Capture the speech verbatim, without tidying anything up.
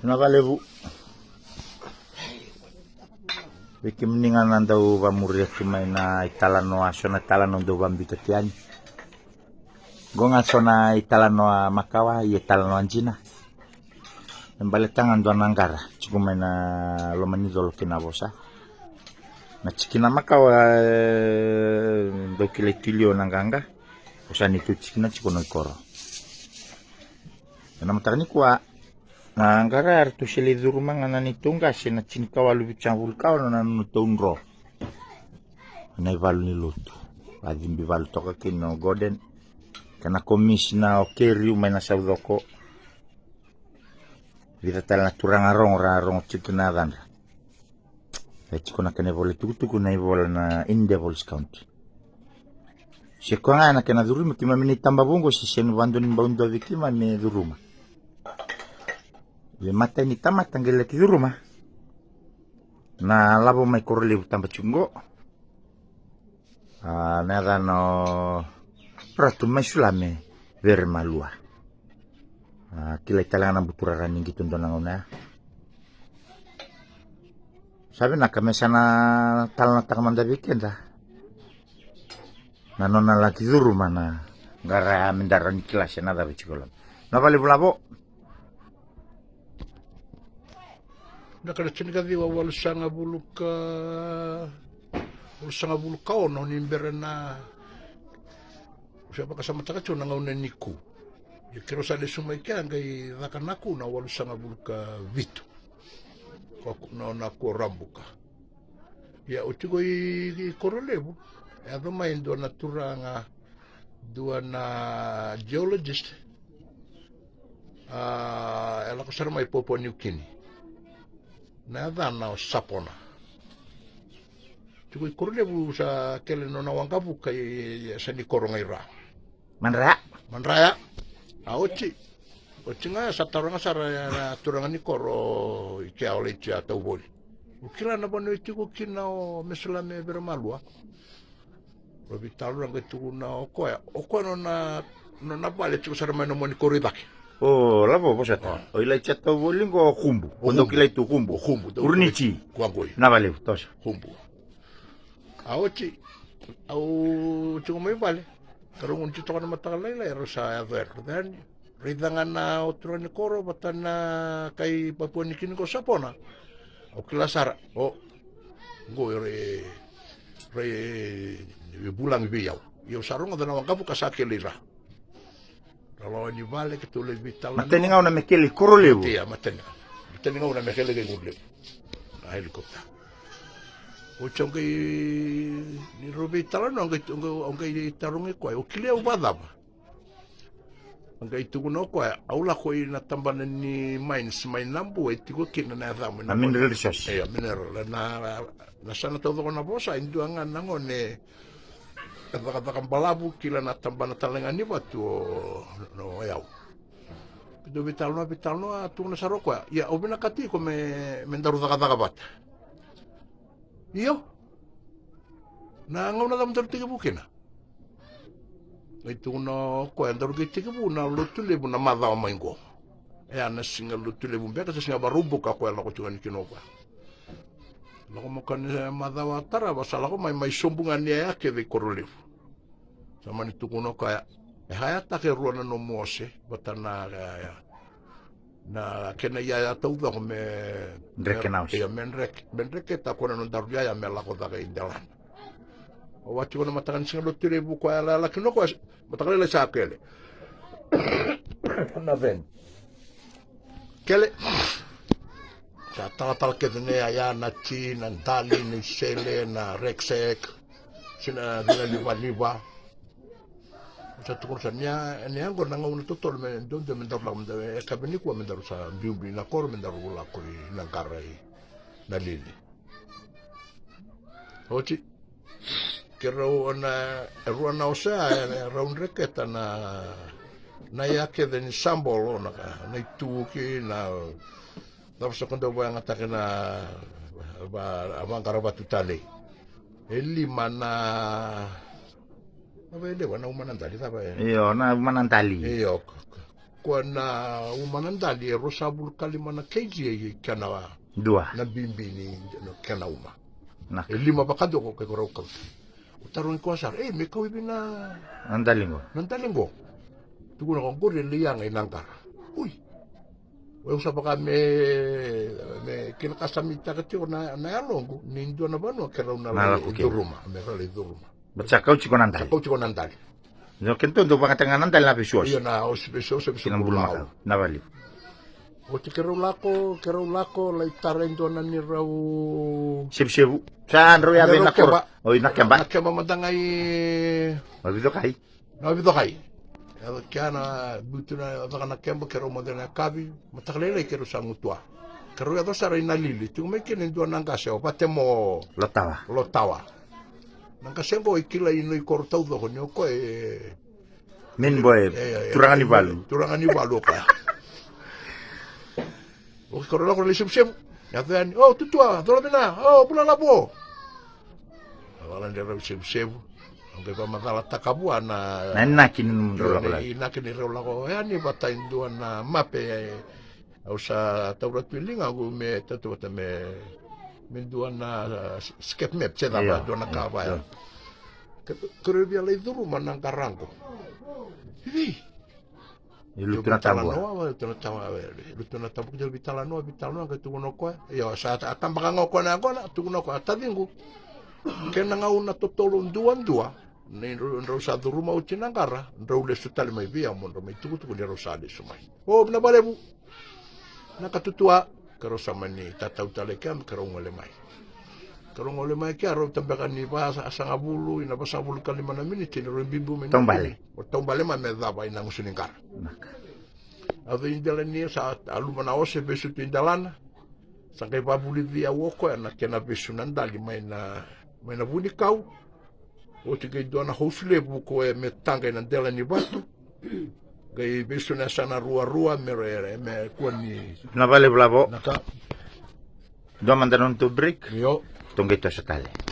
Na valevu. Vei kemuni ga na dau vamuria tu mai na italanoa, so na italanoa dau vabitaki yani. Qo ga so na italanoa makawa, ia italanoa jina. E baleta ga dua na qara tiko mai na loma ni colo kei na vosa. Na tikina makawa, e, dau kilai tu e liu na qaqa. Vosa ni tu tikina tiko na ikoro. Ena mataka nikua, na qara eratou se lai curuma ga na neitou qase na tinikawalu vitusagavulu ka ono na nodratou dro. Na ivalu ni lotu, vacibi valu toka kina o Gordon kei na komisina o Keriu mai na Saucoko. Vica tale na turaga rogo ra rogo tiko na yacadra. E tiko na kena ivola tukutuku na ivola na In Devils County. Se koya ga ena kena curumi keimami na itaba vou qo, se sega ni vadua ni bau dua vei keimami e curuma. Vei matai ni tamata qai laki curuma. Na lavo mai Korolevu taba tiko qo. A, na yacana o Ratu Maisulame Veremalua. A, kilai tale ga na buturara ni qito dua na gauna ya. Sa vinaka me sa na talanoataka mada vei keda na nona laki curuma na qara ya, me da rawa ni kila se na cava e tiko loma. Na valevu lavo. Na kena tinikaciwa walusagavulu ka, walusagavulu ka ono ni bera na, se vakasamataka tiko na gauna ni ku. Ia keirau sa lesu mai kea qai caka na ku na walusagavulu ka vitu. Ko na, na ku o Rabuka. Ia oti qo i, i Korolevu, e yaco mai dua na turaga, dua na geologist. A, e lako sara mai Papua New Guinea. Na yacana o Sapona. Tiko i Korolevu sa kele nona waqavuka, i, i, sa ni koro ga i ra. Madraya. Madraya. A oti. Oti ga sa taroga sara na turaga ni koro i kea o Laitia Tauvoli. O kila na vanua e tiko kina o Mesulame Veremalua. Rau veitalanoa qai tukuna o koya. O koya nona, nona vale tiko sara mai na moni koro i cake. O lavo vosota. O Ilaitia Tauvoli qo o Kubu. O dau kilai tu Kubu. O Kubu. Kurinici. Kua qoi. Na valevu, tosa. Kubu. A oti. Au tiko mai vale. Ka rau gunu tiko toka na mataka lailai, rau sa yaco yani. Raica ga na o turaga ni koro vata na kai Papua New Guinea ko Sapona. Au kila sara. O. Qo e, e vulagi vei au. Ia au sa rogoca na waqavuka sa kele i ra. Ra lawa ni vale keitou lai veitalanoa. Matani gauna me kele i Korolevu. Ia, matani gauna. Matani gauna me kele i Korolevu. Na helicopter. Oti au qai, ni rau veitalanoa, au qai, au qai, au qai tarogi koya. O kilai au vakacava? Qai tukuna o koya, au lako i na tabana ni mines mai Nabua, e tiko kina na yacamu na mineral resource. Ia, mineral. Na, na yasana taucoko na vosa, e dua ga na gone e cakacaka balavu, kila na tabana tale ga ni vatu o, o yau. Keitou veitalanoa, veitalanoa, tukuna sara o koya. Ia, au vinakati iko me, me daru cakacaka vata. Io. Na gauna cava daru tekivu kina? Qai tukuna o koya, daru qai tekivu na Lotulevu na macawa mai qo. E a na siga Lotulevu beka se siga Vakaraubuka koya lako tiko yani kina o koya. Lako mai koya na macawa tarava sa lako mai, mai sobu ga ni yaya kece i Korolevu. Sa mani tukuna o koya, e hayataka e rua na nomu ose vata na, e, e, na kena iyaya taucoko me dreke na ose. Ia, me dreke, me dreketa ko na nodaru iyaya me lako cake i delana. Au a tiko na mataka ni siga Lotulevu koya yalayala kina o koya, mataka lailai sa kele. Na veni. Kele. Sa talatala kece na iyaya, na ti, na dali, na isele, na rucksack. Sina cina livaliva. Sa tukuna sa ni a, ni a qo na gauna totolo me dodonu me daru lako, me daru, e kavi nikua me daru sa biubiu na koro me daru lako i na qara i na lili. Oti. Keirau na, e rua na ose a, e, e rau dreketa na, na iya kece ni sabolo, na, na ituki, na, na vasa ko dau vayagataki na, va, vaqara vatu talei. E lima na, na vailewa, na uma na dali, cava e? Io, na uma na dali. Io, ko, ko. koya na uma na dali e ruasagavulu ka lima na kg e kena dua na bibi ni kena uma. Na e lima vakadua ko ke ko rau kauta. O tarogi koya sara, e, me kau i vei na dali qo? Na dali qo. Tukuna ko qori e lai yaga i Naqara. Ui. O yau sa vaka me, me kina ka sa mitaka tiko na, na yaloqu ni dua na vanua ke rau na lai curuma, me rau lai curuma. But sa kauti ko na dali. Sa kauti ko na dali. Io, kena tou dau vakataka ga na dali na vesu osi. Io, na osi vesu osi, vesu kina bulumakau. Na vali. Oti ke rau lako, ke rau lako, lai tara e dua na ni rau sevusevu. Sa drau ya vei na koro. Oi, na keba. Na keba mada ga i na vicokai. Na vicokai. Yaco kea na biuti na caka na keba, ke rau moce na yakavi. Mataka lailai ke rau sa gutua. Ke rau yaco sara i na lili. Tiko mai kina e dua na qase o Vatemo Lotawa. Lotawa. Na qase qo e kilai i noi koro taucoko ni o koya e main boy, e, e, turaga ni valu. Turaga ni valu o koya. O ke koro lako lai sevusevu. Yaco yani, o tutua, cola vina, o bula lavo. A cala ni rau sevusevu. Au qai vakamacalataka vua na inaki ni rau lako. Inaki ni rau lako yani vata e dua na mape. Au sa taura tu e ligaqu me tautauvata me, me dua na, uh, sketch map se cava, dua na ka vaya. Ke rau via lai curuma na qara qo. Ivei? I Lutunatabua. Lutunatabua, Lutunatabua, ke veitalanoa, veitalanoa, ke tukuna o koya. Io, sa tabaka ga o koya na yaqona, tukuna o koya, taciqu. Kena gauna totolo duadua ni drau sa curuma oti na qara, drau lesu tale mai vei au mo drau mai tukutuku ni rau sa lesu mai. O, vinaka vakalevu. Na ka tutua, ke rau sa mani tatau tale kea, ke rau gole mai. Ke rau gole mai kea, rau tabeka ni vasagavulu, i na vasagavulu ka lima na miniti, ni rau biubiu mai na taubale. O taubale mai me cava i na gusu ni qara. A cei dela ni sa a luma na ose vesu tu i delana. Sa qai vavulici au o koya na kena vesu na dali mai na, mai na vunikau. Oti qai dua na hose levu ko e me taqa i na dela ni vatu. Qai vesu na yasana ruarua me re, me kua ni na vale vulavo. Na ka. Dua mada na noda break. Io. Tou qai toso tale.